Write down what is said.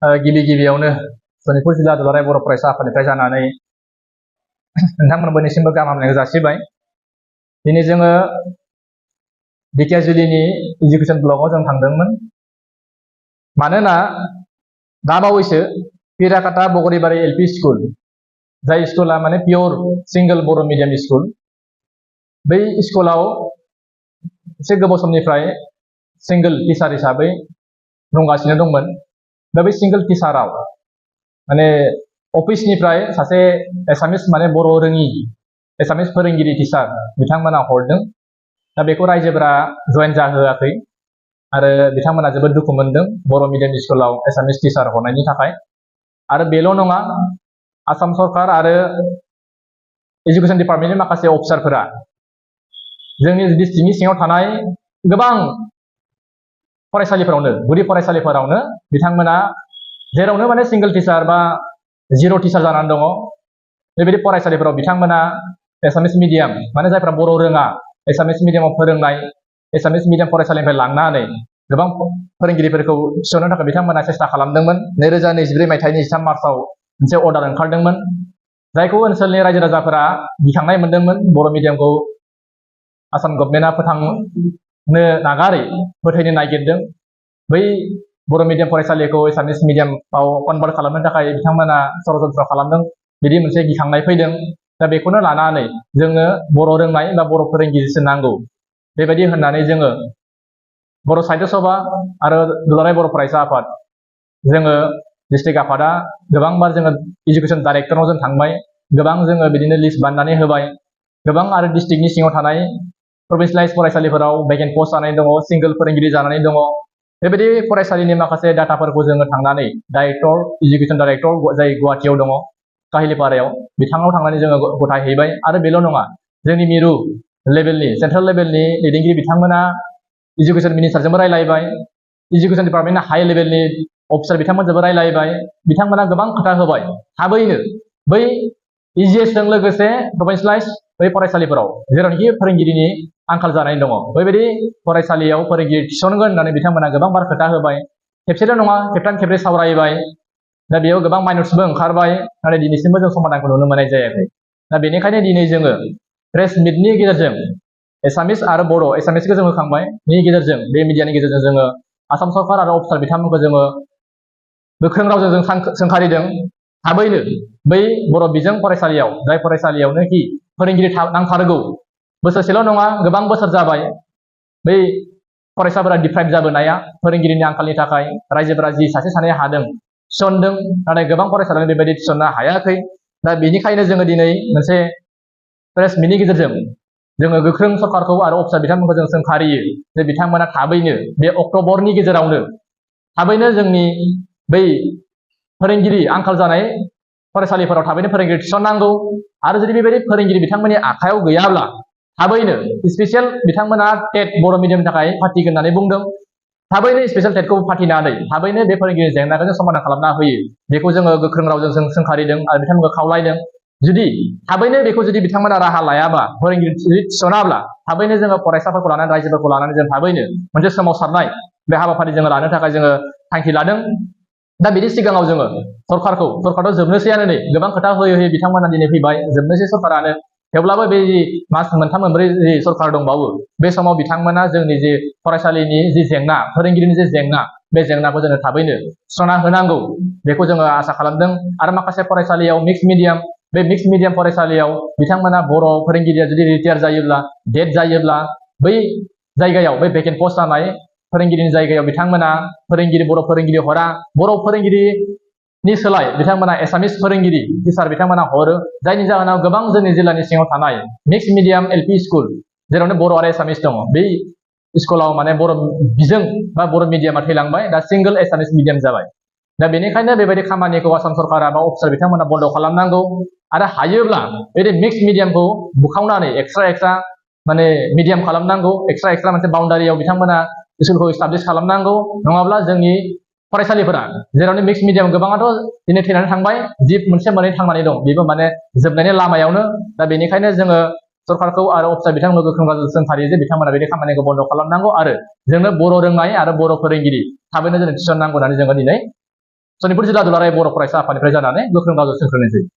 गिबि गिबियावनो सनितपुर जिल्ला दुलाराय बर' फरायसा आफादनिफ्राय जानानै नोंथांमोन बयनिसिमबो गाहाम हामलायनायखौ जासिबाय। दिनै जोङो ढेकियाजुलिनि इडुकेसन ब्लकआव जों थांदोंमोन। मानोना दाबावैसो पिराकाटा बगरिबारि एलपि स्कुल, जाय स्कुला माने पियर सिंगल बर' मिडियाम स्कुल, बै स्कुलाव एसे गोबाव समनिफ्राय सिंगल टिचार हिसाबै दंगासिनो दंमोन। दा बै सिंगल टिचाराव माने अफिसनिफ्राय सासे एसामिस माने बर' रोङि एसामिस फोरोंगिरि टिचार बिथांमोना हरदों। दा बेखौ रायजोफोरा जयेन जाहोआखै आरो बिथांमोना जोबोद दुखु मोनदों बर' मिडियाम स्कुलाव एसामिस टिचार हरनायनि थाखाय। आरो बेल' नङा, आसाम सरकार आरो एजुकेशन डिपार्टमेन्टनि माखासे अफिसारफोरा जोंनि डिस्ट्रिक्टनि सिङाव थानाय गोबां फरायसालिफोरावनो, गुदि फरायसालिफोरावनो बिथांमोना जेरावनो माने सिंगल टिचार बा जिर' टिचार जानानै दङ, बेबायदि फरायसालिफोराव बिथांमोना एसामिस मिडियाम माने जायफ्रा बर' रोङा एसामिस मिडियामाव फोरोंनाय एसामिस मिडियाम फरायसालिनिफ्राय लांनानै गोबां फोरोंगिरिफोरखौ थिसननो थाखाय बिथांमोना सेस्था खालामदोंमोन। 2024 मायथाइनि 13 मार्चआव मोनसे अर्डार ओंखारदोंमोन, जायखौ ओनसोलनि रायजो राजाफोरा गिखांनाय मोनदोंमोन। बर' मिडियामखौ आसाम गभर्नमेन्टआ फोथांनो नागारै फोथैनो नागिरदों। बै बर' मिडियाम फरायसालिखौ एसामिस मिडियामाव कनभार्ट खालामनो थाखाय बिथांमोना षड़यन्त्र खालामदों, बिदि मोनसे गिखांनाय फैदों। दा बेखौनो लानानै जोङो बर' रोंनाय बा बर' फोरोंगिरिसो नांगौ बेबायदि होननानै जोङो बर' साहित्य सभा आरो दुलाराय बर' फरायसा आफाद, जोङो डिस्ट्रिक्ट आफादा गोबांबार जोङो इडुकेशन डाइरेक्टरनाव जों थांबाय, गोबां जोङो बिदिनो लिस्ट बानायनानै होबाय। गोबां आरो डिस्ट्रिक्टनि सिङाव थानाय प्रभिन्सियेलाइज फरायसालिफोराव भेकेन्ट पस्ट जानानै दङ, सिंगल फोरोंगिरि जानानै दङ। बेबायदि फरायसालिनि माखासे डाटाफोरखौ जोङो थांनानै डाइरेक्टर, इडुकेशन डाइरेक्टर जाय गुवाहाटियाव दङ काहिलिपारायाव, बिथांनाव थांनानै जोङो गथायहैबाय। आरो बेल' नङा, जोंनि मिरु लेभेलनि सेन्ट्रेल लेभेलनि दैदेनगिरि बिथांमोना इडुकेशन मिनिस्टारजोंबो रायलायबाय, इडुकेशन डिपार्टमेन्टनि हाइ लेभेलनि अफिसार बिथांमोनजोंबो रायलायबाय। बिथांमोना गोबां खोथा होबाय, थाबैनो बै इजिएसजों लोगोसे प्रभिन्सियेलाइज बै फरायसालिफोराव जेरावनोखि फोरोंगिरिनि आंखाल जानानै दङ, बेबायदि फरायसालियाव फोरोंगिरि थिसनगोन होननानै बिथांमोना गोबां बार खोथा होबाय। खेबसेल' नङा, खेबथाम खेबब्रै सावरायबाय। दा बेयाव गोबां माइनर्सबो ओंखारबाय, नाथाय दिनैसिमबो जों समाधानखौ नुनो मोननाय जायाखै। दा बेनिखायनो दिनै जोङो प्रेस मिटनि गेजेरजों एसामिस आरो बर' एसामिसखौ जों होखांबाय, बेनि गेजेरजों बे मिडियानि गेजेरजों जोङो आसाम सरकार आरो अफिसार बिथांमोनखौ जोङो गोख्रों रावजों जों सोंखारिदों, थाबैनो बै बर' बिजों फरायसालियाव, जाय फरायसालियावनोखि फोरोंगिरि नांथारगौ, बोसोरसेल' नङा गोबां बोसोर जाबाय बै फरायसाफोरा डिप्राइभ जाबोनाया फोरोंगिरिनि आंखालनि थाखाय। रायजोफोरा जि सासे सानै हादों थिसनदों, नाथाय गोबां फरायसालियानो बेबायदि थिसननो हायाखै। दा बेनिखायनो जोङो दिनै मोनसे प्रेस मिटनि गेजेरजों जोङो गोख्रों सरकारखौ आरो अफिसार बिथांमोनखौ जों सोंखारियो जे बिथांमोना थाबैनो बे अक्ट'बरनि गेजेरावनो थाबैनो जोंनि बै फोरोंगिरि आंखाल जानाय फरायसालिफोराव थाबैनो फोरोंगिरि थिसननांगौ। आरो जुदि बेबायदि फोरोंगिरि बिथांमोननि आखायाव गैयाब्ला थाबैनो स्पेसियेल बिथांमोना टेट बर' मिडियामनि थाखाय फाथिगोन होननानै बुंदों। थाबैनो स्पेसियेल टेटखौ फाथिनानै थाबैनो बे फोरोंगिरि जेंनाखौ जों समाधान खालामना होयो, बेखौ जोङो गोख्रों रावजों जों सोंखारिदों आरो बिथांमोनखौ खावलायदों। जुदि थाबैनो बेखौ जुदि बिथांमोना राहा लायाबा, फोरोंगिरि थिसनाब्ला, थाबैनो जोङो फरायसाफोरखौ लानानै रायजोफोरखौ लानानै जों थाबैनो मोनसे सोमावसारनाय बे हाबाफारि जोङो लानो थाखाय जोङो थांखि लादों। दा बिनि सिगाङाव जोङो सरकारथ' जोबनोसैयानो, नै गोबां खोथा होयै होयै बिथांमोना दिनै फैबाय, जोबनोसै सरकारानो। थेवब्लाबो बे मास मोनथाम मोनब्रै जि सरकार दंबावो, बे समाव बिथांमोना जोंनि जे फरायसालिनि जि जेंना, फोरोंगिरिनि जे जेंना, बे जेंनाखौ जोङो थाबैनो सुस्रांना होनांगौ, बेखौ जोङो आसा खालामदों। आरो माखासे फरायसालियाव मिक्स मिडियाम, बे मिक्स मिडियाम फरायसालियाव बिथांमोना बर' फोरोंगिरिया जुदि रिटायार जायोब्ला, डेथ जायोब्ला, बै जायगायाव बै भेकेन्ट पस्ट जानाय फोरोंगिरिनि जायगायाव बिथांमोना बर' फोरोंगिरि हरा, बर' फोरोंगिरिनि सोलाय बिथांमोना एसामिस फोरोंगिरि टिचार बिथांमोना हरो। जायनि जाहोनाव गोबां जोंनि जिल्लानि सिङाव थानाय मिक्स मिडियाम एलपि स्कुल, जेरावनो बर' आरो एसामिस दङ, बै स्कुलाव माने बर' बिजों बा बर' मिडियामा थैलांबाय, दा सिंगल एसामिस मिडियाम जाबाय। दा बेनिखायनो बेबायदि खामानिखौ आसाम सरकारा बा अफिसार बिथांमोना बन्द खालामनांगौ। आरो हायोब्ला बे मिक्स मिडियामखौ बुखावनानै एक्सट्रा माने मिडियाम खालामनांगौ, एक्सट्रा मोनसे बाउन्डारियाव बिथांमोना स्कुलखौ इस्टाब्लिश खालामनांगौ। नङाब्ला जोंनि फरायसालिफोरा जेरावनो मिक्स मिडियाम गोबाङाथ' दिनै थैनानै थांबाय, जि मोनसे मोननै थांनानै दं, बेबो माने जोबनायनि लामायावनो। दा बेनिखायनो जोङो सरकारखौ आरो अफिसार बिथांमोनखौ गोख्रों रावजों सोंखारियो जे बिथांमोना बे खामानिखौ बन्द खालामनांगौ आरो जोंनो बर' रोंनाय आरो बर' फोरोंगिरि थाबैनो जों थिसननांगौ होननानै जोङो दिनै सनितपुर जिल्ला दुलाराय बर' फरायसा आफादनिफ्राय जानानै गोख्रों रावजों सोंख्रोनाय जायो।